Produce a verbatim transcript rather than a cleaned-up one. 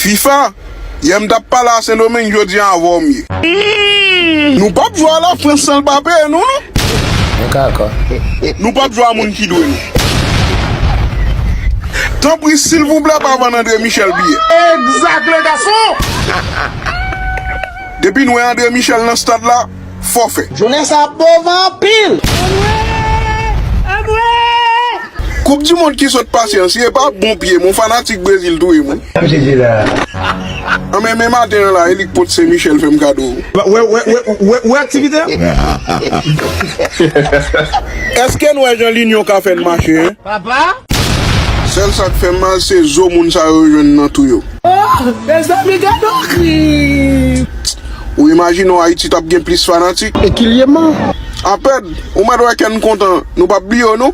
Fifa, yè m t ap pale a Sendomeng, jodi a avè w m ye. Nou p ap jwe a Lafrans san l pa peye nou, non. Nou p ap jwe a moun ki dwe nou. Tanpri, silvouplè, pa vann André Michel biyè. Exact, le garçon. Depi n wè André Michel nan stad la, fòfè. Jounen sa ap move anpil. Koup di mond ki sot pase an, si e pa bon pye, mon fanatik Brezil touye mwen. An men, men maten an la, e li k pot Sen Michel fè m kado. Wè, wè, wè, wè, wè aktivite a? Èske n wè jan linyon ka fè n mache, en? Papa? Sèl sa k fè m mal, se zo moun sa yo jwenn nan tou yo. Oh, mezanmi, gade yon krim! Ou imajine w Ayiti t ap gen plis fanatik? Ekilyèman. Apèd, ou mèt wè kè n kontan, nou p ap bliye w non.